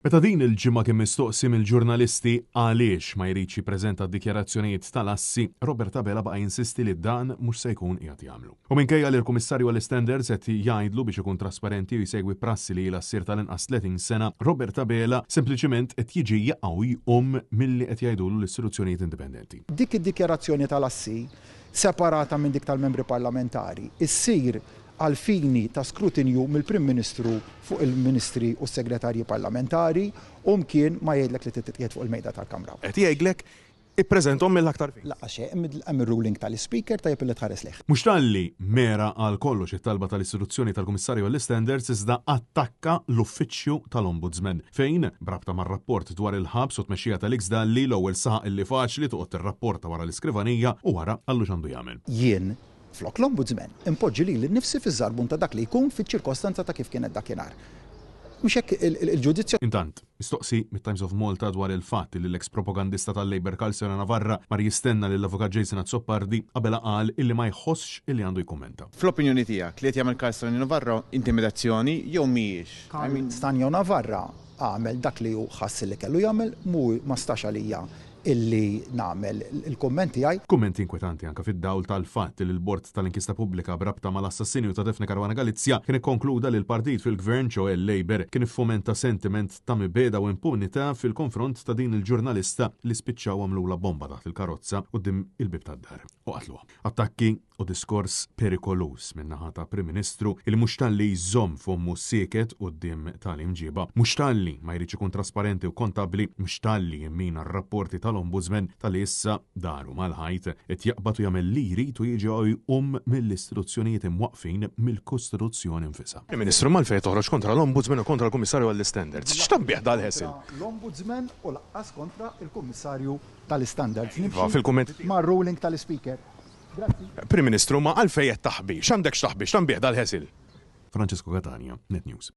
Meta din il-ġimgħa kien mistoqsi mill-ġurnalisti għaliex ma jridx jippreżenta d-dikjarazzjonijiet tal-assi, Robert Abela baqa' jinsisti li dan mhux se jkun qiegħed jagħmlu. U minkejja li l-Kummissarju għall-Istandards qed jgħidlu biex ikun trasparenti u jsegwi prassi li ilha ssir tal-inqas 30 sena, Robert Abela sempliċiment qed jiġi jaqa' u jqum milli qed jgħidulu l-istituzzjonijiet indipendenti. Dik id-dikjarazzjoni tal-assi, separata minn dik tal-Membri Parlamentari, issir għall-fini ta' skrutinju mill-Prim Ministru fuq il-Ministri u s-Segretarji Parlamentari u mkien ma jgħidlek li trid titqiegħed fuq il-Mejda tal-Kamra. Qed jgħidlek ippreżenthom mill-aktar fis. Lanqas xejn, hemm ir-ruling tal-Ispeaker tajjeb illi tħares lejh. Mhux talli mera għal kollox it-talba tal-istituzzjoni tal-Kummissarju għall-Istandards iżda attakka l-Uffiċċju tal-Ombudsman fejn, b'rabta mar-rapport dwar il-ħabs u t-tmexxija tal-X Dalli, l-ewwel saħaq illi faċli toqgħod tirrapporta wara l-iskrivanija u wara qallu x'għandu jagħmel. Jien Flok l-Ombudsman, inpoġġi lili nnifsi fiż-żarbun ta' dak li jkun fiċ-ċirkostanza ta' kif kienet dakinhar. Mhux hekk il-ġudizzju? Intant, mistoqsi mit-Times of Malta dwar il-fatt li l-eks propagandista tal-Labour Karl Serra Navarra mar jistenna lill-Avukat Jason Azzopardi, Abela qal illi ma jħossx illi għandu jkummenta. Fl-opinjoni tiegħek, li qed jagħmel Karl Stagno Navarra intimidazzjoni jew mhijiex? Karl Stagno Navarra għamel dak li hu ħass li kellu jagħmel, mhu ma stax għalija illi nagħmel il-kumment tiegħi. Kummenti inkwetanti anke fid-dawl tal-fatt li l-Bord tal-Inkjesta Pubblika b'rabta mal-assassinju ta' Daphne Caruana Galizia kien ikkonkluda li l-partit fil-Gvern, ċoe l-Labour, kien iffomenta sentiment ta' mibegħda u impunità fil-konfront ta' din il-ġurnalista li spiċċaw għamlulha bomba taħt il-karozza quddiem il-bieb tad-dar u qatluha. Attakki u diskors perikoluż min-naħa ta' Prim Ministru li mhux talli jżomm fommu sieket quddiem tali mġiba, mhux talli ma jridx ikun trasparenti u kontabbli, mhux talli jimmina r-rapporti tal-Ombudsman, talli issa daru mal-ħajt, qed jaqbad u jagħmel li jrid u jiġi jqum mill-istituzzjonijiet imwaqqfin mill-Kostituzzjoni nfisha. Prim Ministru, imma għalfejn qed toħroġ kontra l-Ombudsman u kontra l-Kummissarju għall-Istandards? X'taf bih dal-ħesil? L-Ombudsman u lanqas kontra l-Kummissarju tal-Istandards. Iva, fil-kummenti tiegħek. Mar-ruling tal-Ispeaker. Grazzi. Prim Ministru, ma għalfejn qed taħbi? X'għandek x'taħbi? X'taf bih dal-ħesil? Francesco Catania, Net News.